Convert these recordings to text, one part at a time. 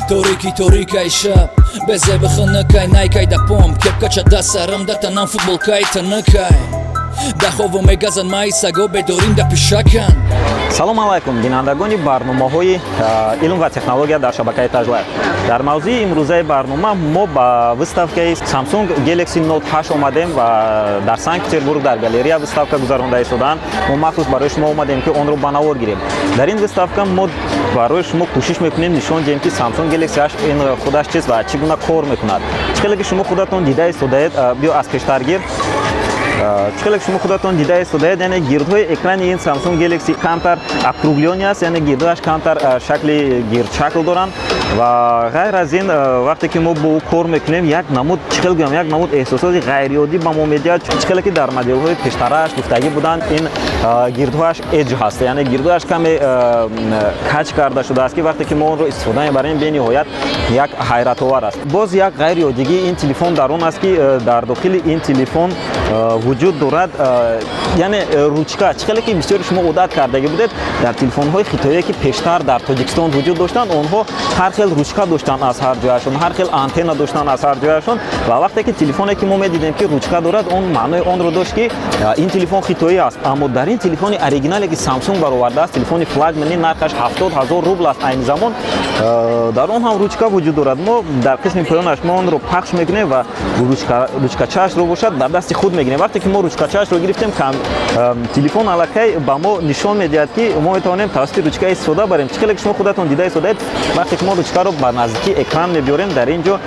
Торики, торикай шаб, безеби, хунукай, найкай да пом, кепкача да сарам, да танам футболкай тунукай. Да хову мегазан маи саго, бедорим да пишакан. Салом алайкум, бинандагони барномаҳои илм ва технология дар шабакаи Таҷлайф. Дар мавзӯи имрӯзаи барнома мо ба выставкаи Samsung Galaxy Note 8 омадем ва дар Санкт Петербург дар галерея выставка гузаронда истодаанд. Мо махсус барои шумо омадем, ки онро ба навор гирем. Дар ин выставка мо барои шумо кӯшиш мекунем нишон диҳем, ки Samsung Galaxy 8 ин худаш чист ва чӣ гуна кор мекунад. Чӣ хеле ки шумо худатон дида истодаед, биё, аз пештар гир. Чӣ хеле ки шумо худатон дида истодаед, яъне гирдҳои экрани ин Samsung Galaxy камтар округлённый аст, яъне гирдҳояш камтар шакли гирдшакл доранд. Ва ғайр аз ин, вақте ки мо бо ӯ кор мекунем, як намуд, чӣ хел гӯям, як намуд эҳсосоти ғайриоддӣ ба мо медиҳад. Чӣ хеле ки дар моделҳои пештарааш гуфтагӣ буданд, ин гирдҳояш edge ҳаст, яъне гирдҳояш каме каҷ карда шудааст, ки вақте ки мо онро истифода мебарем, бениҳоят як ҳайратовар аст. Боз як ғайриоддигии ин телефон дар он аст, ки дар дохили ин телефон вуҷуд дорад, яъне ручка. Чӣ хеле ки бисёри шумо одат кардагӣ будед, дар телефонҳои хитоие, ки пештар дар Тоҷикистон вуҷуд доштанд, онҳо ҳар хел ручка доштанд аз ҳар ҷояшон, ҳар хел антенна доштанд аз ҳар ҷояшон. Ва вақте ки телефоне ки мо медидем, ки ручка дорад, он маънои онро дошт, ки ин телефон хитоӣ аст. Аммо дар ин телефони оригинале, ки Samsung баровардааст, телефони флагмани, нархаш 70 000 рубл аст айни замон, дар он ҳам ручка вуҷуд дорад. Мо дар қисми поёнаш мо онро пахш мекунем ва ручкачаашро бошад дар дасти худ мегирем. Вақте ки мо ручкачаашро гирифтем, телефон аллакай ба мо нишон медиҳад, ки мо метавонем тавассути ручка истифода барем. Чӣ хеле ки шумо худатон дида истодаед, вақте ки мо ручкаро ба наздикии экран мебиёрем, дар ин ҷо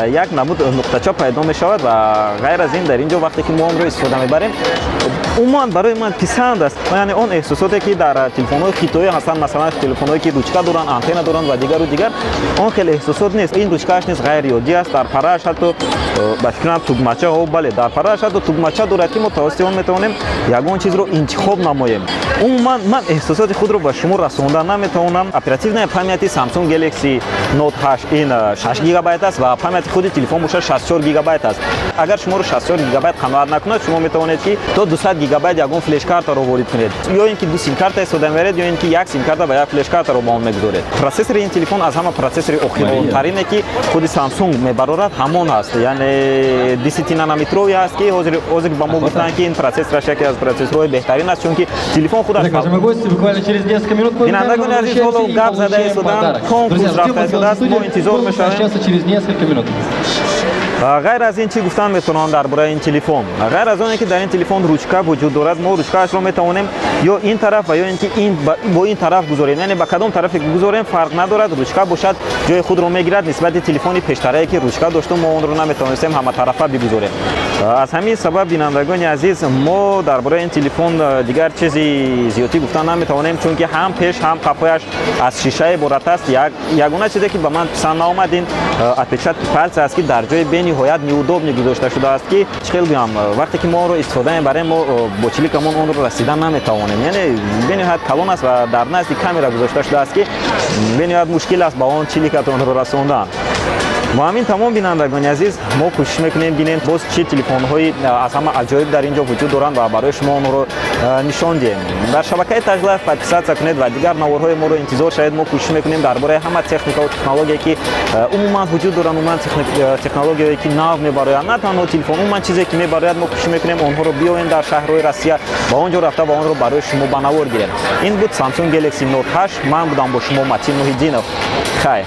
як намуд нуқтача пайдо мешавад. Ва ғайр аз ин, дар ин ҷо вақте ки мо онро истифода мебарем, умуман барои ман писанд аст. Яъне он эҳсосоте, ки дар телефонҳои хитоӣ ҳастанд, масалан, телефонҳое, ки ручка доранд, антенна доранд ва дигару дигар, он хеле эҳсосот нест. Ин ручкааш низ ғайриоддӣ аст. Дар парааш ҳатто, ба фикрам, тугмача, о бале, дар парааш ҳатто тугмача дорад, ки мо тавассути он метавонем ягон чизро интихоб намоем. Умуман ман эҳсосоти худро ба шумо расонда наметавонам. Оперативная памяти Samsung Galaxy Note 8 ин 6 гигабайт аст ва памяти худи телефон бошад 64 гигабайт аст. Агар шуморо 64 гигабайт қаноат накунад, шумо метавонед, ки то 200 гигабайт ягон флешкартаро ворид кунед, ё ин ки ду симкарта истифода мебаред, ё ин ки як симкарта ва як флешкартаро ба он мегузоред. Процессори ин телефон аз ҳама процессори охиронтарине, ки худи Samsung мебарорад, ҳамон аст, яъне 10-нанометровый аст, ки ҳозир ба мо гуфтанд, ки ин процессораш яке аз процессорҳои беҳтарин аст, чунки телефон худаш Уважаемые гости, буквально через несколько минут Бинандагони азиз, ҳоло гап зада истодан, конкурс рафта истодааст, мо интизор мешавем. Через несколько минут. Ғайр аз ин, чӣ гуфтан метавонам дар бораи ин телефон, ғайр аз оне ки дар ин телефон ручка вуҷуд дорад? Мо ручкаашро метавонем ё ин тараф ва ё ин ки бо ин тараф гузорем, яъне ба кадом тарафе гузорем, фарқ надорад, ручка бошад ҷои худро мегирад, нисбати телефони пештарае, ки ручка дошту мо онро наметавонистем ҳаматарафа бигузорем. Аз ҳамин сабаб, бинандагони азиз, мо дар бораи ин телефон дигар чизи зиёдтӣ гуфтан наметавонем, чунки ҳам пеш, ҳам қафояш аз шиша иборат аст. Ягона чизе, ки ба ман писанд наомад, ин отпечатки пальца аст, ки дар ҷои бениҳоят неудобный гузошта шудааст, ки чӣ хел гӯям, вақте ки мо онро истифода мебарем, мо бо чиликамон онро расидан наметавонем. Яъне бениҳоят калон аст ва дар назди камера гузошта шудааст, ки бениҳоят мушкил аст ба он чиликатонро расондан. Бо ҳамин тамом, бинандагони азиз, мо кӯшиш мекунем бинем, боз чӣ телефонҳои аз ҳама аҷоиб дар ин ҷо вуҷуд доранд ва барои шумо онҳоро нишон диҳем. Дар шабакаи Таҷлайф подписаться кунед ва дигар наворҳои моро интизор шавед. Мо кӯшиш мекунем дар бораи ҳама техникаву технологие, ки умуман вуҷуд доранд, умуман технологияе, ки нав мебароянд, на танҳо телефон, умуман чизе, ки мебарояд, мо кӯшиш мекунем онҳоро биёем дар шаҳрҳои Россия ва он ҷо рафта ва онро барои шумо ба навор гирем. Ин буд Samsung Galaxy Note 8. Ман будам бо шумо, Матин Муҳиддинов. Хайр.